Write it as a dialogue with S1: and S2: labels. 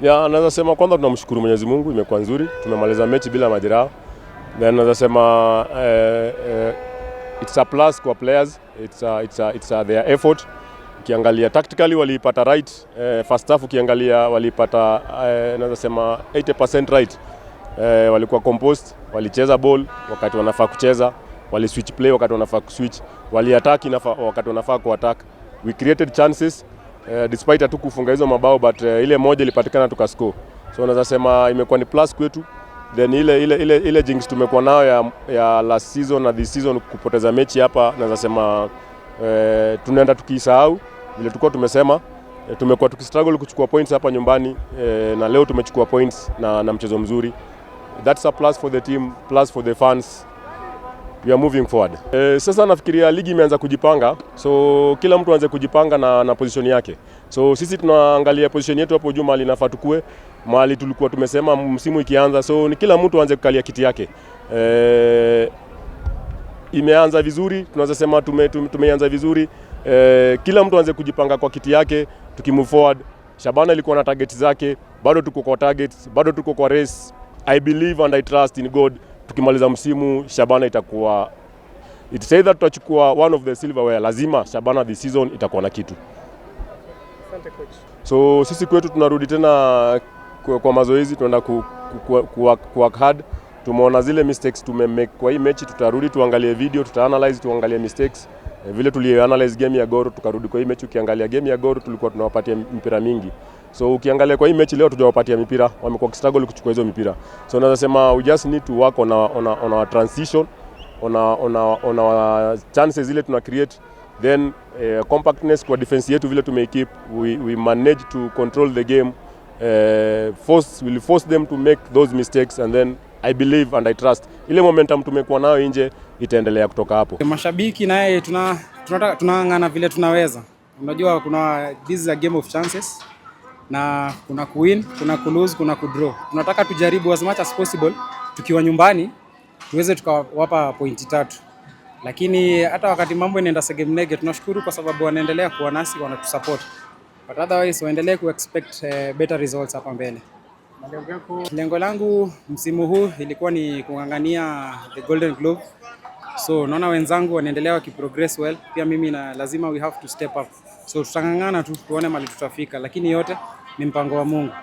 S1: Ya, naweza sema kwanza tunamshukuru Mwenyezi Mungu, imekuwa nzuri. Tumemaliza mechi bila majeraha. Then naweza sema it's a plus kwa players. It's a their effort. Ukiangalia tactically waliipata right. First half ukiangalia waliipata naweza sema 80% right. Walikuwa composed, walicheza ball wakati wanafaa kucheza, wali switch play wakati wanafaa kuswitch, wali attack wakati wanafaa ku attack. We created chances despite hatu kufunga hizo mabao, but ile moja ilipatikana tukascore. So naweza sema imekuwa ni plus kwetu. Then ile jinx tumekuwa nayo ya last season na this season kupoteza mechi hapa, naweza sema tunaenda tukiisahau vile tulikuwa tumesema. Tumekuwa tukistruggle kuchukua points hapa nyumbani na leo tumechukua points na mchezo mzuri. That's a plus for the team, plus for the fans. We are moving forward. Sasa nafikiria ligi imeanza kujipanga, so kila mtu aanze kujipanga na position yake. So sisi tunaangalia position yetu hapo juu mahali inafaa tukue, mahali tulikuwa tumesema msimu ikianza, so ni kila mtu aanze kukalia kiti yake. Imeanza vizuri, tunaweza sema tumeanza vizuri. Kila mtu aanze kujipanga kwa kiti yake, tukimove forward. Shabana ilikuwa na target zake, bado tuko kwa targets, bado tuko kwa race. I believe and I trust in God. Tukimaliza msimu Shabana itakuwa, it's either tutachukua one of the silverware, lazima Shabana this season itakuwa na kitu.
S2: Asante, coach.
S1: So sisi kwetu tunarudi tena kwa mazoezi, tunaenda ku work hard. Tumeona zile mistakes tumemake kwa hii mechi, tutarudi tuangalie video, tuta analyze tuangalie mistakes. Vile tuli analyze game ya Gor, tukarudi kwa hii mechi. Ukiangalia game ya Gor tulikuwa tunawapatia mpira mingi, so ukiangalia kwa hii mechi leo tujawapatia mipira, wamekuwa struggle kuchukua hizo mipira. So naweza sema we just need to work on our transition, on our chances zile tuna create, then compactness kwa defense yetu vile tumeikeep, we manage to control the game, force will force them to make those mistakes, and then I believe and I trust ile momentum tumekuwa nayo nje itaendelea kutoka hapo.
S3: Mashabiki naye tunataka tunang'ang'ana vile tunaweza. Unajua kuna, this is a game of chances na kuna kuwin, kuna kulose, kuna kudraw. Tunataka tujaribu as much as possible tukiwa nyumbani tuweze tukawapa pointi tatu, lakini hata wakati mambo inaenda segemnege, tunashukuru kwa sababu wanaendelea kuwa nasi, wanatusupport, but otherwise waendelee ku expect better results hapa mbele.
S2: Malengo yako?
S3: Lengo langu msimu huu ilikuwa ni kung'ang'ania the Golden Glove. So naona wenzangu wanaendelea wakiprogress well, pia mimi na lazima we have to step up. So tutang'ang'ana tu tuone mahali tutafika, lakini yote ni mpango wa Mungu.